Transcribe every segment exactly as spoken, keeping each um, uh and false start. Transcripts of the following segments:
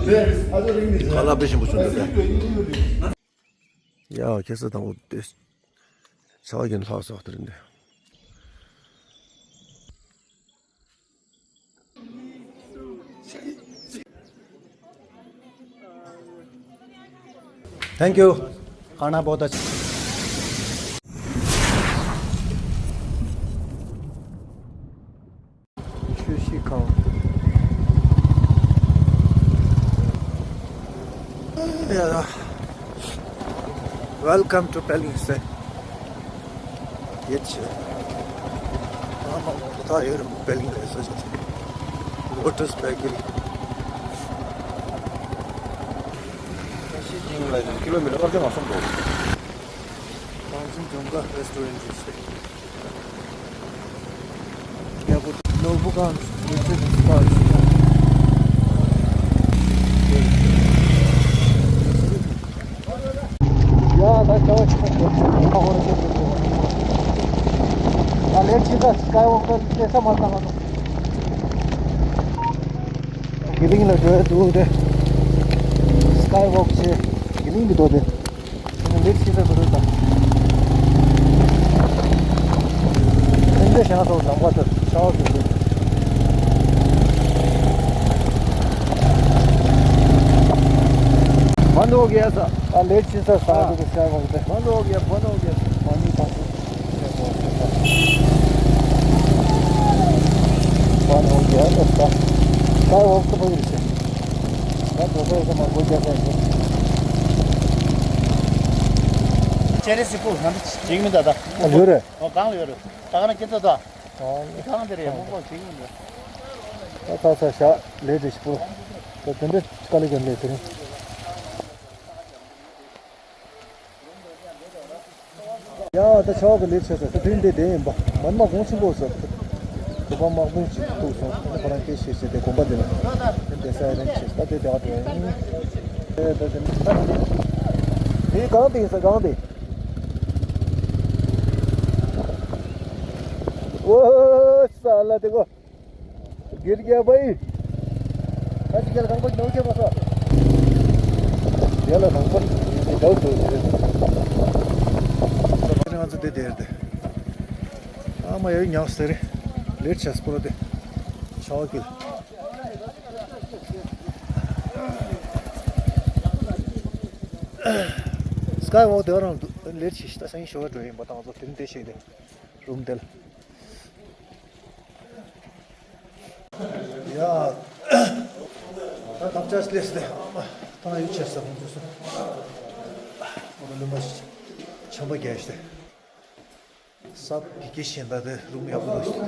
ཁ་ལག་དཔེ་ཞིམ་པོ་བྱུང་འདུག་ད། ཡ་ཁ་སང་དང་པོ་དེ་ཚ་བ་གྱོན་ལྷག་སོགས་དེ་རེད་འདི། Thank you. खाना बहुत अच्छा। Sushi Kong. Yeah. Welcome to Pelling State. Yet, Pelling State. Lotus Bakery. Kilometer ཁ་ཤས་ཅིག་ལ་ཀི་ལོ་མི་ཊར་ཁ་ཤས་མ་སོང་འགྲོ། Dancing Jhumka Restaurant རེད་ཟེར། ཡག་པོ་འདུག་ནོར་བུ་སྒང་ཡོད་ཚད་ཀྱི་སྤ་ཞིག་ཡ་ད་ཆ་བ་ཆ་ད་ལེ་ཆི་ད་སྐའི་ཝོག་ད་ལེ་ས་མ་བཏང་བ་དང་། དགེ་ལིང་ལ་འགྲོ་ཡ་འདུག་དེ། སྐའི་ཝོག་བྱས། དགེ་ལིང་གི་རྡོ་དེ། ཁྱེད་ནི་ལེགས་ཤེས་ད་མི་རུང་ད། ཁྱེད་འདི་བྱ་སོགས་ལམ་ཁ་ད་ཆ་བ་ཟེར་དུས། མ་འདོག་གེ་ས། ཨ་ལེགས་ཤེས་ས་ས་དེ་སྐའི་ཝོག་དེ། མ་འདོག་གེ་མ་འདོག་གེ་མ་ནི་ད། ཅེ་རེ་སི་པོ་ང་ཚོ་ཅིག་མི་འདའ་ད། ཨ་ཡོད་རེད། ཨོ་གང་ལ་ཡོད་རེད། ད་ག་ན་ཁྱེད་ཚོ་ད། ཨ་གང་དེ་རེད་མོ་གོ་ཅིག་མི་འདའ། ད་ད་ས་ཤ་ལེ་རེ་སི་པོ། ད་དེ་འདྲ་དཀའ་ལས་ཀྱང་མེད་དེ་རིང་། ཡ་ད་ཆ་བ་གི་ལས་བྱས་ས་ད་དུས་འདི་དེ་ཡིན་པ་མ་མ་གོང་ཆེན་པོ་ཟེར། དུ་པ་དམག་དཔོན་ཅིག་ཐུག་སོང་། ཁོ་རང་སྐད་བཤད་བཤད་དེ་དགོན་པ་འདི་ལ་དེ་འདྲ་ས་རིང་བྱས་ད་དེ་དེ་ག་དེ་ཡིན། དེ་ད་དེ་དེ་གང་དེ་ཡིན་ས་གང་དེ། ཨོ་ས་ལ་དེ་གོ། དགེ་རྒྱལ་པའི། ཨ་ཅི་རྒྱལ་གང་པོ་ནོར་ཁྱེད་པ་སོ། རྒྱལ་ལ་གང་པོ་ཡིན་ཏེ་འདྲ་བོ་འདུག་ཟེར། ང་ཚོ་དེ་དེར་དེ། ཨ་མ་ཡ་ཉག་ཟེར། ལེར་ཆས་པོ་ར་དེ། ཆའོ་ཀིལ། སྐའི་ཝོག་དེ་རང་འདུག་ལེར་ཆས་ཤི་ད་སང་ཉིན་ཞོ་བ་འགྲོ་ཡིན་པ་དང་ཚོ་དེ་ནི་དེ་ཤེས་དེ། རུམ་དེ་ལ། ཡ། ད་ཐབ་ཆ་སླེབས་སྟེ་ཨ་མ་ཐང་ཡུ་ཆེ་ས་ཁོང་ཚོ་སོང་། ཨ་མ་ལུང་པ་ཆམ་པ་རྒྱས་ཤིག་སྟེ། ས་གི་སྐྱེ་ཤིང་ད་དེ་རུམ་ཡག་པོ་འདུག་ཤིག་སྟེ།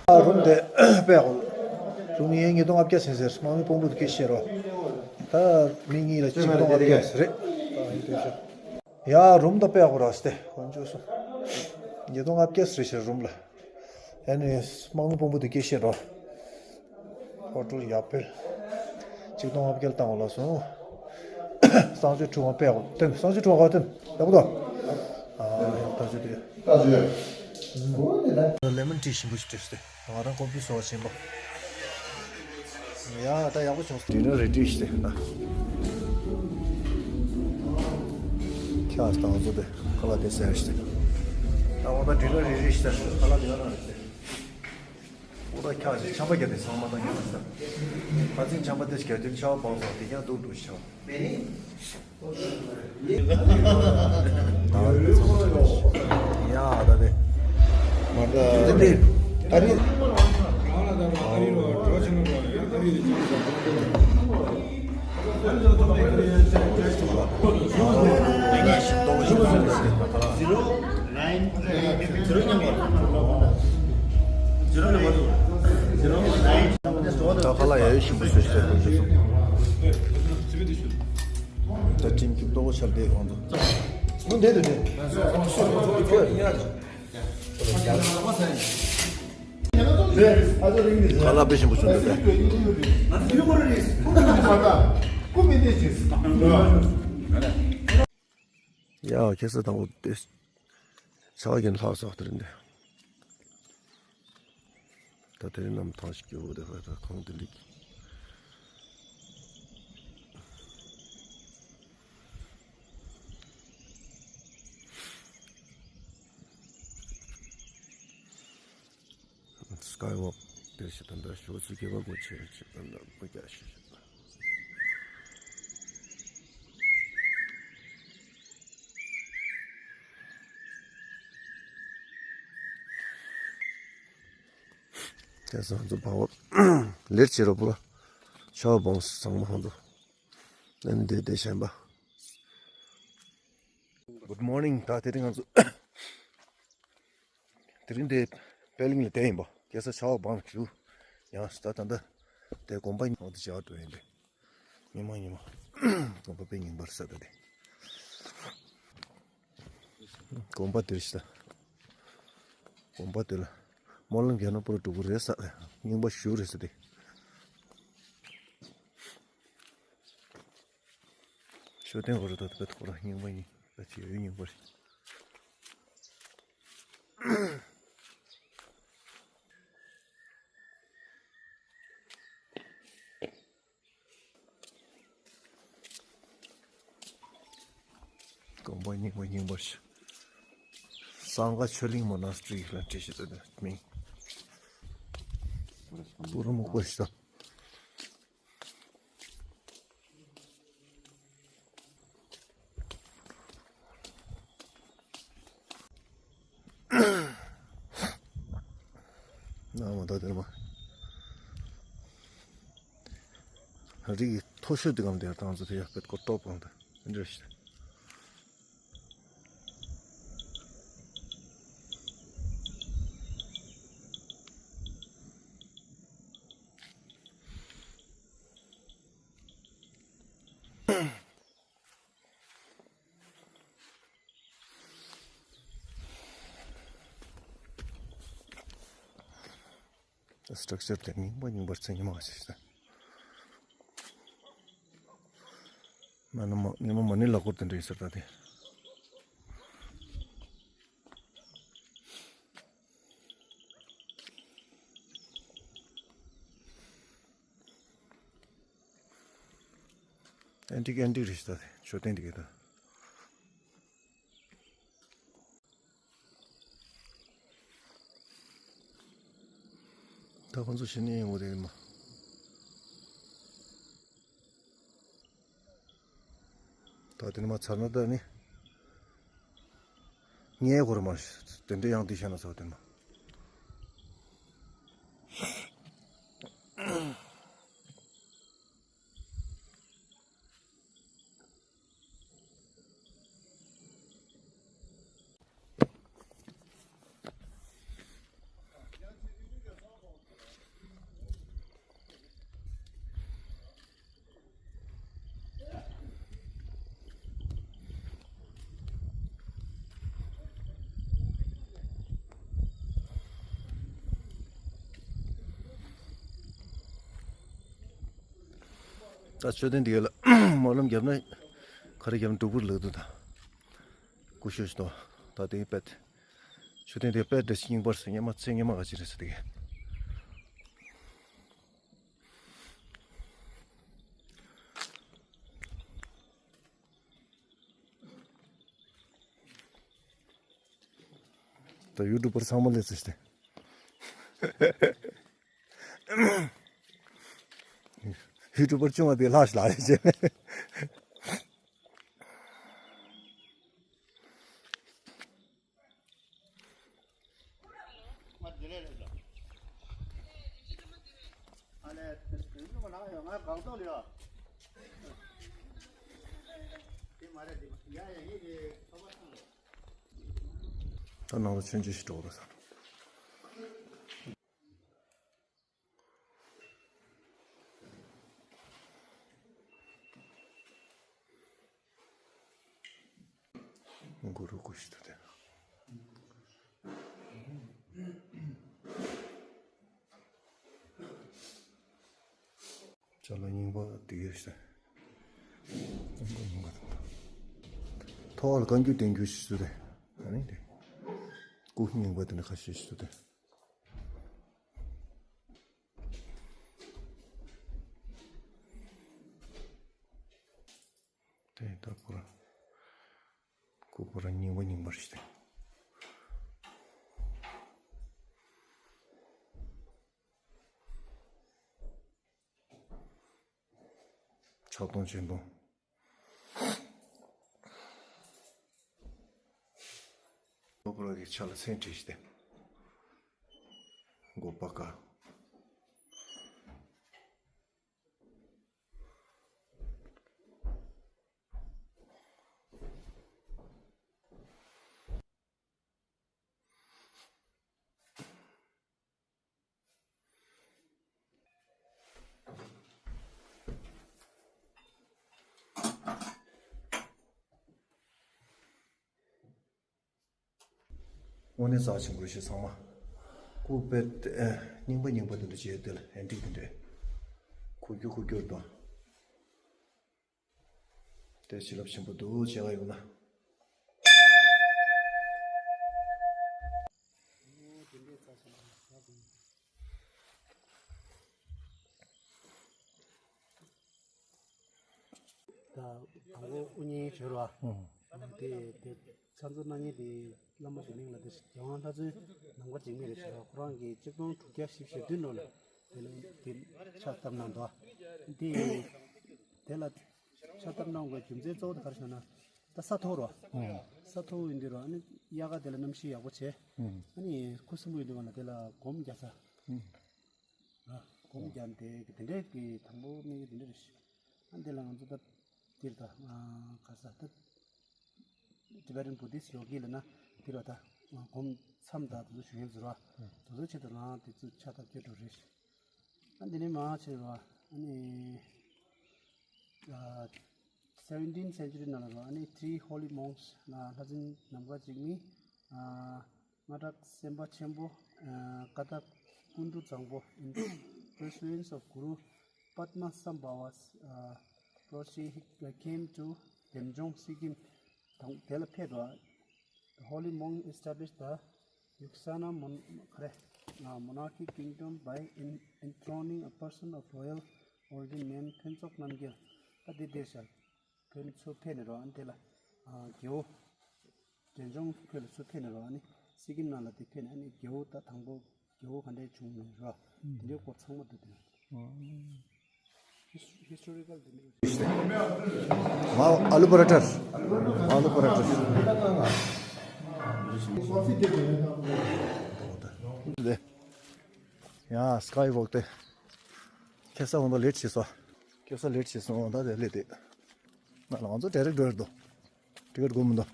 ཨ་རུམ་དེ་དཔེ་ཡག་པོ། རུམ་ཡན་ཉིས་སྟོང་ལྔ་བརྒྱ་ཟིན་ཟེར། དམག་མི་དཔོན་པོ་དེ་སྐད་བཤད་རོགས། ད་མི་གཉིས་ལ་ཆིག་སྟོང་ལྔ་བརྒྱ་ཟེར་རེད། ཡ་རུམ་ད་དཔེ་ཡག་པོ་རག་སྟེ་དཀོན་མཆོག་གསུམ། ཉིས་སྟོང་ལྔ་བརྒྱ་ཟེར་ཟེར་རུམ་ལ། ཨ་ནི་དམག་མི་དཔོན་པོ་དེ་སྐད་བཤད་རོགས། ཧོ་ཊེལ་ཡག་པོ། ཆིག་སྟོང་ལྔ་བརྒྱ་ལ་བཏང་བ་ལ་སོང་། གསང་སྤྱོད་ཁྲུས་ཁང་དཔེ་ཡག་པོ་བསྟན། གསང་སྤྱོད་ཁྲུས་ཁང་བསྟན་ཡག་པོ་འདུག་ཨ་ཡག་ཐག་ཆོད་དེ། ལེ་མོན་ཊི་ཞིམ་པོ་ཞིག་སྤྲད་སྟེ་ང་རང་ཀོ་ཕི་བཟོ་བ་ཞིམ་པོ། ཡ་ད་ཡག་པོ་བྱུང་སོང་། ཌི་ནར་རེ་ཌི་ཞིག་སྟེ་ན། ཁྱག་དང་བཟོ་སྟེ་ཁ་ལག་དེ་ཟེར་ཞིག་སྟེ། ད་འོ་ད་ཌི་ནར་རེ་ཌི་ཞིག་སྟེ་ཁ་ལག་དེ་ཡང་ན་རེ་སྟེ། འོ་ད་ཁྱག་ཅིག་ཆམ་པ་བརྒྱབ་སྟེ་ཚང་མ་ད་ཉོ་ས། ཁ་ཚིག་ཆམ་པ་དེ་ཞིག་བརྒྱབ་དུས་ཆར་པ་བབས་སོང་། དེ་ཀྱང་སྡུག་འགྲོ་ཞིག་བྱ། ཡ་ད་དེ། མ་ད་དེ་ཨ་རི། ད་ཁ་ལག་ཡ་ཡོད་ཞིམ་པོ་བཟོས་ཤག་དགོན་པ་སོང་། ད་ཅིང་གི་ལྟོ་གོ་ཆར་དེ་ཡོང་དུ། མུ་འདེད་དུ་དེ། ཁ་ལག་དཔེ་ཞིམ་པོ་བྱུང་འདུག་དེ། ཡ་ ཡ་ཁྱེད་ས་དང་པོ་དེ་ཆ་བ་གིན་ལྷག་སོགས་དེར་འདི། ད་དེ་རིང་གནམ་ཐང་ཞིག་གི་འོག་དེ་ཧོད་ད་ཁོང་དེ་འདྲི། Skywalk དེར་ཞིག་དང་འདྲ་ཞོ་ཚུ་གེ་བ་གོ་ཆེ་ཞིག་དང་འདྲ་གོ་རྒྱ་ཞིག་ཞིག་དང་། དེ་སང་ཚོ་བ་བ་ལེར་ཆེ་རོ་པོ་ལ་ཆ་བ་བོང་ས་ཚང་མ་ཧོང་ཚོ་ཨན་དེ་དེ་ཤན་པ། Good morning. ད་དེ་རིང་ང་ཚོ་དེ་རིང་དེ་པེ་ལིང་ལ་བསྡད་ཡིན་པ། སྐྱེ་ས་ཆ་བ་བང་ཞུ་ཡང་ད་ད་ད་དེ་དགོན་པ་ཡིན་འོ་དེ་བྱ་བ་འགྲོ་ཡིན་དེ། ཉི་མ་ཉི་མ་དགོན་པ་དཔེ་རྙིང་པར་ས་ད་དེ། དགོན་པ་དེར་ཤི་ད། དགོན་པ་དེ་ལ་སྨོན་ལམ་རྒྱག་ན་པོ་ར་འགྲོ་གི་རེད་ས། རྙིང་པ་ཞུ་རེད་ས་དེ། ཤོ་ཏན་འོ་ར་ད་དེ་པེ་ཐོག་ར་རྙིང་པ་ཡིན་ད་ཅི་ཡོད་རྙིང་པ་རེད། དགོན་པ་རྙིང་པ་རྙིང་པ་ཞིག་སངྒ་ཆོས་གླིང་མོ་ན་སི་ཊི་རི་ལ་བྲིས་ཤིག་ད་མིང་པུ་ར་མུག་པ་ཞིག་ད། ན་མ་ད་དེར་མ་རིགས་མཐོ་ཤོས་དེ་གམ་དེར་བཏང་ཚོ་དེ་ཡག་པེད་ཀོ་ཏོ་པང་དུ་འདྲ་ཞིག་སི་ཊྲག་ཅར་དེ་རྙིང་པ་རྙིང་པར་ཚེ་ཉི་མ་ཞིག་ད། མ་ནི་མ་ཉི་མ་མ་ནི་ལ་སྐོར་དེ་འདྲ་ཡིན་ཟེར་ད་དེ། ཨན་ཏིག་ཨན་ཏིག་རེད་ཤི་ད་དེ་མཆོད་རྟེན་འདི་གས་ད། ད་ཁོང་ཚོ་ཤི་ནས་ཡོང་གི་རེད་མ། ད་དེ་ནི་མ་ཚར་ན་ད་ནི། ངའི་སྐོར་མ་ཤི་དེ་འདྲའི་ཡང་དེ་ཤ་ན་ཚ་བ་དེ་མ། ད་མཆོད་རྟེན་འདི་ལ་སྨོན་ལམ་བརྒྱབ་ན་ག་རེ་བརྒྱབ་ན་འགྲུབ་པར་ལག་ཏུ་དང་། ཀུ་ཤུ་ཞིག་དང་ད་དེ་པད། མཆོད་རྟེན་དེ་པད་འདྲ་ཞིག་རྙིང་པར་སུ་སྙེ་མ་ཚེ་སྙེ་མ་ག་ཅི་རེད་ཟེར་དེ་གས། ད་ཡུ་ཊུབ་པར་ཚང་མ་སླེབས་ཚར་ཤི་ཏེ། ཡུ་ཊུབ་པར་ཆུང་བ་དེ་ལྷག་ཤི་ལ་རེ་བྱས་ནས། ད་ནང་ལ་ཆོས་མཇལ་ཞིག་འགྲོ་དགོས་ས། གུ་རུ་ཀུ་ཤི་ཏུ་དེ། ཅ་ལག་རྙིང་པ་དེ་གས་ཤི་ད། ཕོ་བ་ལ་བཀའ་འགྱུར་བསྟན་རྒྱུ་ཞིག་ཚུལ་ཏེ། ཨ་ནི་དེ། སྐུ་རྙིང་པ་དེ་འདྲ་ཁ་ཤས་ཤིག་ཚུལ་ཏེ། དེ་ད་ཁོ་རང་། ཁོ་ཁོ་རང་རྙིང་པ་རྙིང་པ་རེད་དེ། ཕྱག་སྟོང་སྤྱན་སྟོང་། ལོ་པ་ར་གི་ཆ་ལ་མཚན་བྲིས་ཏེ། མགོ་པ་ཀ། དངོས་གནས་རྩ་ཆེན་པོ་རེད་ཤག་ཚང་མ། སྐུ་དཔེ་རྙིང་པ་རྙིང་པ་དེ་འདྲ་བྱས་དེ་ལ་ཨན་ཊིག་དེ་འདྲ། ཁུ་རྒྱུ་ཁུ་རྒྱུར་དང་། དེ་བྱིན་རླབས་ཆེན་པོ་འདུག་བྱེད་ཀ་ཡོང་ན། ད་དང་པོ་དབུ་བརྙེས་བྱོས་ར། དེ་དེ་ཚང་ཚོ་གནང་མཁན་དེ་བླ་མ་དེ་གླིང་ལ་དེ་རྒྱལ་དབང་ལྷ་བཙུན་ནམ་མཁའ་འཇིགས་མེད་རེད་ཤག་ཁོ་རང་གིས་ཆིག་སྟོང་དྲུག་བརྒྱ་བཞི་བཅུ་ཞེ་བདུན་ལོ་ལ་དེ་ལ་དེ་ཕྱག་བཏབ་གནང་འདུག་དེ་དེ་ལ་ཕྱག་བཏབ་གནང་དགོས་རྒྱུ་མཚན་གཙོ་བོ་དེ་ག་རེ་ཟེར་ན། ད་ས་མཐོ་རུ། ཨང་། ས་མཐོ་ཡིན་དུས་རུ་ཨ་ནི་དབྱར་ཁ་དེ་ལ་གནམ་གཤིས་ཡག་པོ་བྱས། ཨང་། ཨ་ནི་ཁུ་སིམ་པོ་ཡིན་དུས་བ་ལ་དེ་ལ་སྒོམ་རྒྱག་ས། ཨང་། ར་སྒོམ་རྒྱག་འདི་དེ་འདྲས་ཀྱི་དང་པོ་གནས་ཀྱི་དེ་འདྲས་རེད། ཨ་འདི་ལ་ང་ཚོ་ད་འདིར་ད་ཨ་ག་ས་ད་Tibetan Buddhist yogi ལ་ན་འདིར་བ་ད་སྒོམ་མཚམས་ད་དེ་ཚོ་ཞུ་ཡན་ཟུར་བ་དེ་ཚོ་ཆེད་དུ་ང་དེ་ཚོ་ཕྱག་ཐབས་སྐྱོ་འགྲོ་རེད། ཨ་འདི་ནས་མ་ཕྱིར་བ་ཨ་ནི། ཨ་སེ་བེན་ཊིན་སེན་ཅུ་རི་ནང་ལ་རོ་ཨ་ནི་three holy monks ལྷ་བཙུན་ནམ་མཁའ་འཇིགས་མེད། ཨ་སྔགས་གྲགས་སེམས་དཔའ་ཆེན་པོ། ཨ་ཀ་ཏ་ཀུན་འགྲོ་བཟང་པོ། In pursuance of Guru Padmasambhava's uh, approach, he came to Demchong, Sikkim. དང་དེ་ལ་ཕེབས་པ། The holy monk established the Yuksana mon- ག་རེ། ཨ་monarchic kingdom by en- enthroning a person of royal origin named ཕུན་ཚོགས་རྣམ་རྒྱལ། ད་དེ་དེར་བཞག་ཕུན་ཚོགས་ཕེབས་ནས་རོ་ཨ་ནི་དེ་ལ་ཨ་རྒྱལ་པོ། འབྲས་ལྗོངས་ཁུལ་ལ་ཚུར་ཕེབས་ནས་རོ་ཨ་ནི་སི་ཀིམ་ནང་ལ་དེ་ཕེབས་ནས་ཨ་ནི་རྒྱལ་པོ་ད་དང་པོ་རྒྱལ་པོ་ག་འདྲས་བྱུང་ནས་རོ་དེ་འདྲའི་སྐོར་ཚང་མ་འདུག་དེ་ལ། ཨ་ཨ་ལུ་པ་ར་ཊར། ཨ་ལུ་པ་ར་ཊར། ཡ་སི་ཀའི་ཝོག་དེ། ཁ་སང་འོང་དུས་ལེཊ་བྱས་སོང་། ཁ་སང་ལེཊ་བྱས་སོང་ད་དེ་སླེབས་ཏེ། ང་ལ་ང་ཚོ་ཌའི་རེག་འགྲོ་ཡར་འདུག་ཊི་ཀེ་ཊི་དགོས་མི་འདུག་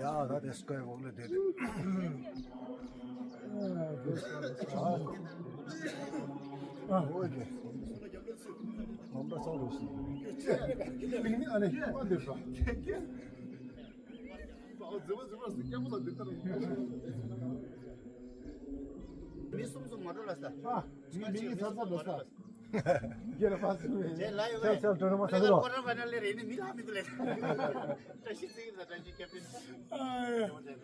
ཡ་ད་དེ་སྐོར་འོག་ལ་བསྡད་དེ། ཨ་ཨོ་ཀེ། ངོམ་པ་སོང་རུ་ཞིག་ལིང་ནི་ཨ་ནི་མ་འདེབས་ར། མི་གསུམ་གསུམ་མ་འགྲོ་ལ་ས། ཨ་མི་མི་གི་ཚར་ཚར་འགྲོ་ས། རྒྱལ་ལ་ཕ་སུ་མེད། རྒྱལ་ལ་ཡོད། ཚར་ཚར་འགྲོ་ར་མ་ཚར་རོ། ཀོ་ཊར་ཕའི་ནལ་ལ་རེད་ནི་མི་ལ་མི་འདུག་ལེ། བཀྲ་ཤིས་ཚེ་རིང་དང་བཀྲ་ཤིས་ཀེབ་ཏིན། ཨ་ཡ།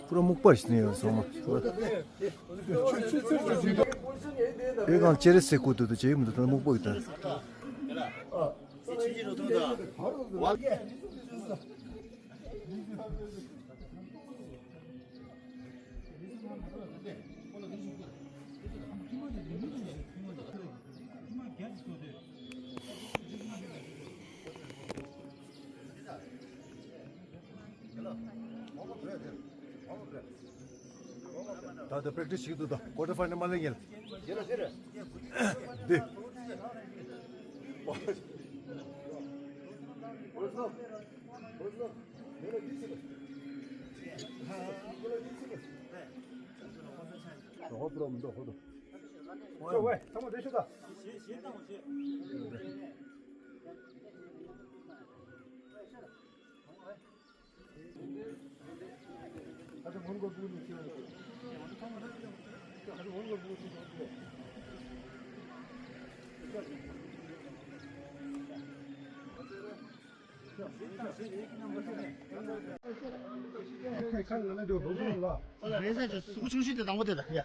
པུ་ར་སྨུག་པ་ཞིག་ནས་ཡོང་སོང་མ། ཨེ་གང་ཅེ་རེ་སེ་ཀུ་ཏུ་ཏུ་ཅེ་ཡི་མི་འདུག་ད་སྨུག་པ་གི་ད། ད་ལྟ་པེག་ཊི་སི་བྱེད་ཀྱི་འདུག་ད་ཀོ་ཊར་ཕའི་ནལ་མ་སླེབས་ཡིན། འདི། རེས་གཟའ་ཆུ་ཚོད་སུ་ཆུང་ཤོས་དེ་དང་པོ་དེ་དང་ཡ།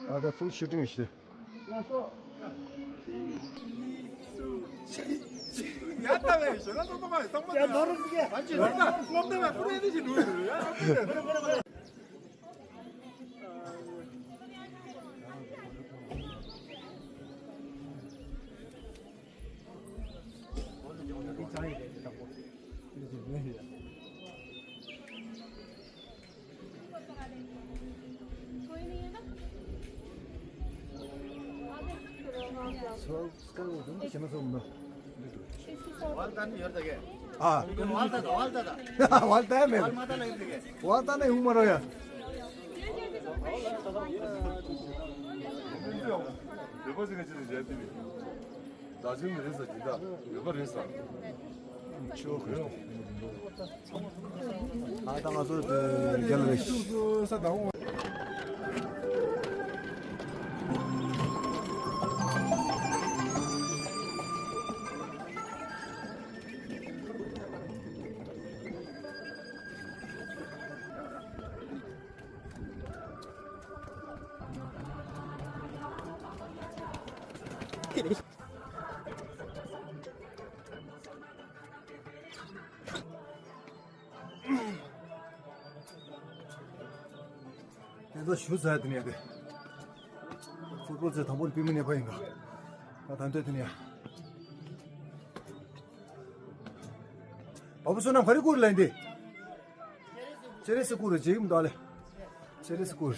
ཨ་ད་ཚུར་ཤུ་ཊིང་ཞིག་ཡ་ད་བས་ཞོ་ལ་སོགས་པ་ཡ་ནོར་ཡ་ད་སློབ་དེ་བས་པུ་རེ་དེ་ཞིག་འགྲོ་ཡོད་ཡ། ཨ། ཝལ་ད་ད། ཝལ་ད་ད་མེད། ཝལ་ད་ན་ཡོང་མ་རོ་ཡ། ད་ཅི་མི་རེད་ས་ཅི་ད་མེད་པ་རེད་ས། ཨ་ད་ང་ཚོ་དེ་རྒྱ་ལ་རེད། དེ་ཚོ་ཞུ་ཟ་དེ་ནས་དེ། ཕུཊ་བོལ་ཚོས་དང་པོར་པུས་མོ་ནས་པ་ཡིན་ག་ད་ད་འདོད་དེ་ནས་ཡ། བ་བུ་བསོད་ནམས་ག་རེ་བསྐུར་ལེན་དེ། ཅེ་རེ་སི་བསྐུར་རེ་ཇེ་ཡིམ་དོ་ལེ། ཅེ་རེ་སི་བསྐུར།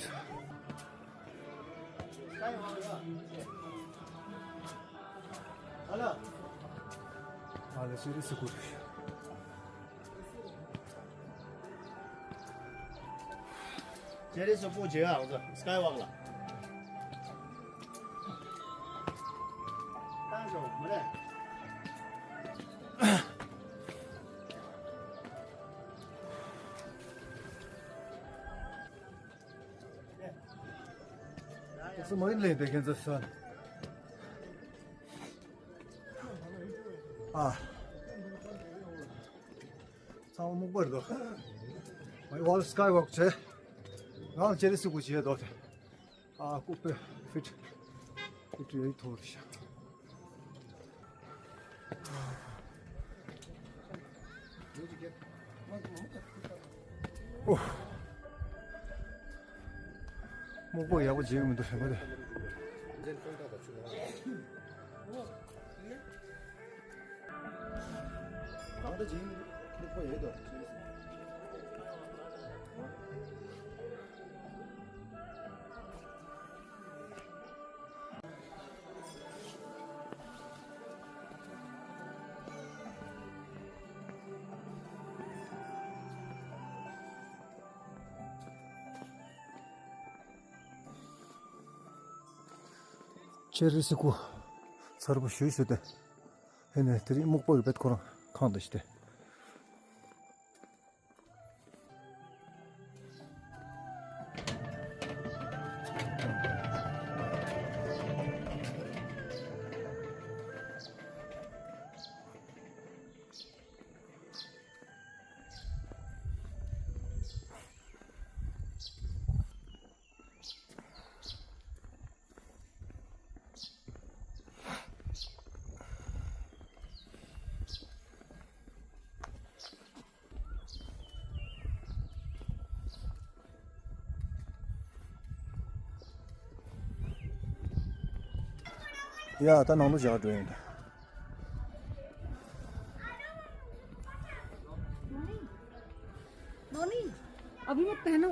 ཨ་ལེ་ཅེ་རེ་སི་བསྐུར། ཅེ་རེ་སི་བསྐུར་ཇེ་ཡ་ཨང་ས་སི་ཀའི་ཝོག་ལ། ཏང་ཞོ་མ་རེད། སུ་མ་ཡིན་ལེ་དེ་ཁྱེད་ཚོ་སོན། ཨ། ཚང་མ་སྨུག་པ་རེད་དོ། མ་ཡི་ཝོལ་སི་ཀའི་ཝོག་བྱས། ང་ལ་ཅེ་རེ་སི་བསྐུར་བྱས་དོ་དེ། ཨ་ལྐུགས་པའི་ཕིཊ། ཕིཊ་ཡོད་ཐོར་ཤག་ཨོ། སྨུག་པ་ཡག་པོ་བྱེད་ཀྱི་མི་འདུག་ཧེ་མ་དེ། གང་འདྲ་བྱེད་ཀྱི་མི་འདུག་སྨུག་པ་ཡོད་དོ། ཅེ་རེ་སི་བསྐུར་མཚར་པོ་ཞེ་པོ་ཅིག་ཏེ། ཧེ་ནས་དེ་རིང་སྨུག་པ་གི་བེད་ཁོ་རང་ཁང་དུ་ཞིག་སྟེ། ཡ་ད་ནང་ལོགས་བཞག་འགྲོ་ཡིན། नॉनी, अभी मत पहनो,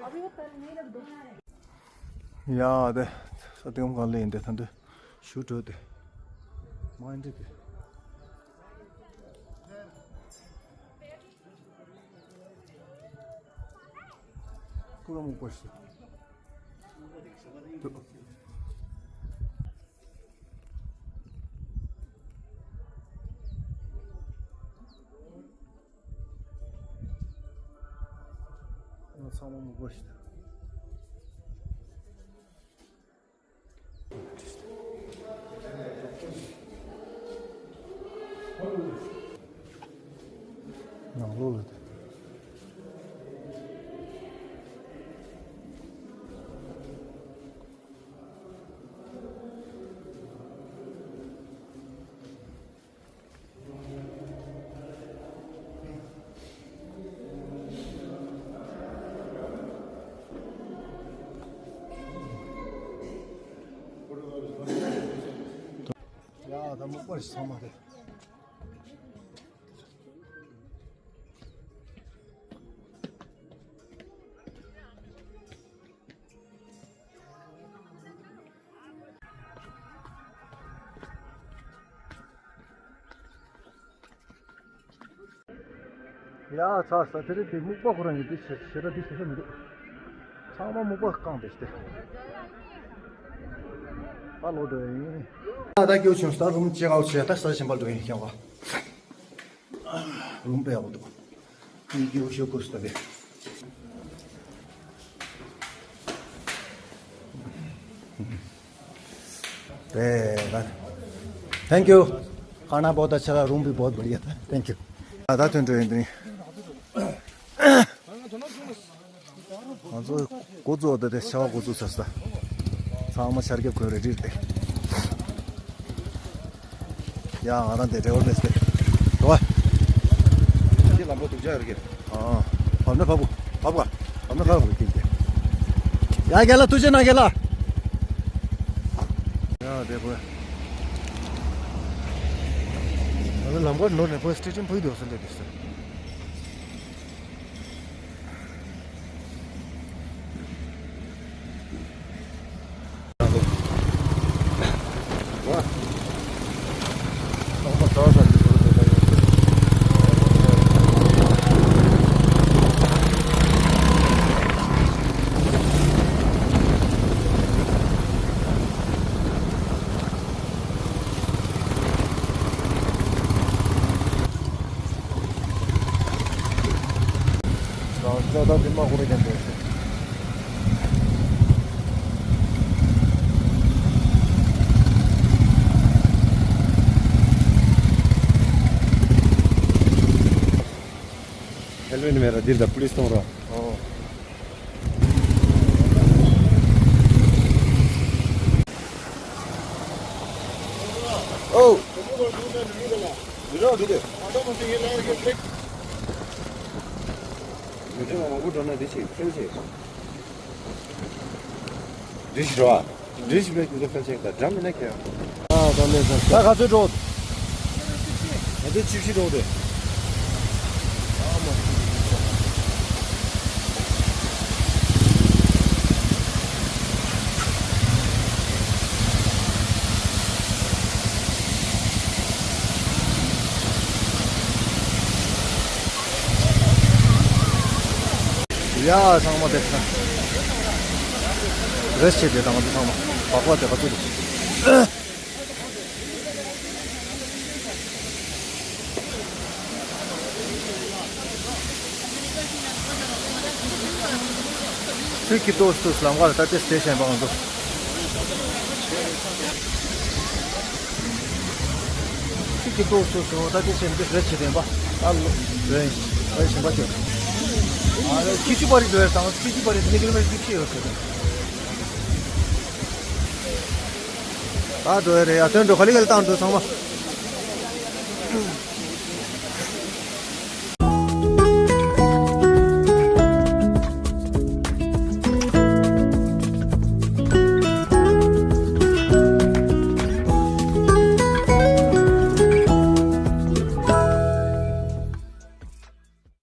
अभी मत पहनो, यहीं रख दो। ཡ་དེ་ས་སྟེང་གང་ལེན་དེ་ཐན་དུ་ཞུ་འགྲོ་དེ་མ་འདྲི་དེ། ཀུ་ར་མོ་པོ་ཤི། ཚང་མ་མོ་པོ་ཤི། ནང་ལོགས་ལ་དེ། ཡ་ད་མོ་པར་ཚང་མ་རེད། ཡ་ཚ་ས་དེ་རེད་དེ། སྨུག་པ་ཁོ་རང་གི་དེ་ཞེ་དྲག་དེ་ཞེ་ས་མི་འདུག་ཚང་མ་སྨུག་པ་བཀང་བསྡད་ཤག་སྟེ། ད་ལོག་འགྲོ་ཡིན། ད་ད་སྐྱོ་བྱུང་། ད་རུམ་ཅེག་ཨའུ་ཊི་བྱས། ད་ས་ཆེན་པོ་འགྲོ་ཡིན་ཀྱང་བ། རུམ་པ་ཡག་པོ་འདུག་ཡིག་སྐྱོ་ཤོག་ཁུར་སྟབས། Thank you. खाना बहुत अच्छा था, रूम भी बहुत बढ़िया था। Thank you. ད་ཐོན་འགྲོ་ཡིན་དུས། ང་ཚོ་འགོ་བཙུགས་ཏེ་དེ་ཆར་པ་འགོ་བཙུགས་ཚར་སོང་། ཚང་མ་ཆར་རྒྱབ་གོན་རེ་ཌི་རེད་དེ། ཡ་ང་རང་དེ་ཌའི་ཝར་མེད་སྟེ། འགྲོ་བ། འདི་ལམ་བུ་སྡུག་ཅག་ཡོད་རེད། ཨ། བབས་ན་བབས་གོ། བབས་ག་བབས་ན་བབས་གོ། ཡ་རྒན་ལགས་ཐུགས་རྗེ་གནང་རྒན་ལགས། ཡ་དེ་གོ། ང་ཚོ་ལམ་ཁར་ནོར་ནས་ཁོའི་སི་ཊི་ཊི་ཕུད་དུ་སོང་འདྲ་དེ་སོང་། རང་ཅག་ད་དེ་མ་ཧུ་རེ་ཀན་དེ། हेलमेट मेरा दिल दा पुलिस तुम रहा। Oh. You know, do this. You know, I'm good on this. Finish it. This is raw. This is making the fence like that. Drum in the camp. ཨ་ད་ལས་ད་ད་ག་ཚོད་འགྲོ། ད་ལྟ་བཅུ་བཞི་འགྲོ་དེ། ཡ་ཚང་མ་དེ་ཚང་རེས་བྱེད་དེ་དང་དེ་ཚང་མ་བག་བག་དེ་ག་ཚོད་དེ། ཚིག་གི་ཏོག་ཏོག་ལམ་ཁར་ད་ལྟ་སི་ཊེ་ཤན་པང་དུ། ཚིག་གི་ཏོག་ཏོག་ད་ལྟ་སི་ཊེ་ཤན་པི་རེད་ཆེ་ལྡན་པ། ད་ལོ་རེད་རེད་ཞིམ་པ་ཆེ། ཨ་ཁྱི་ཆུ་པ་རི་འདུག་དང་ཁྱི་ཆུ་པ་རི་ནི་ཀི་ལོ་མི་ཊར་བཅུ་བཞི་ཡོད་ཟེར། ད་འགྲོ་ཡ་རེད་ཡ། དོན་འགྲོ་ག་ལེ་ག་ལེ་བཏང་འགྲོ་ཚང་མ།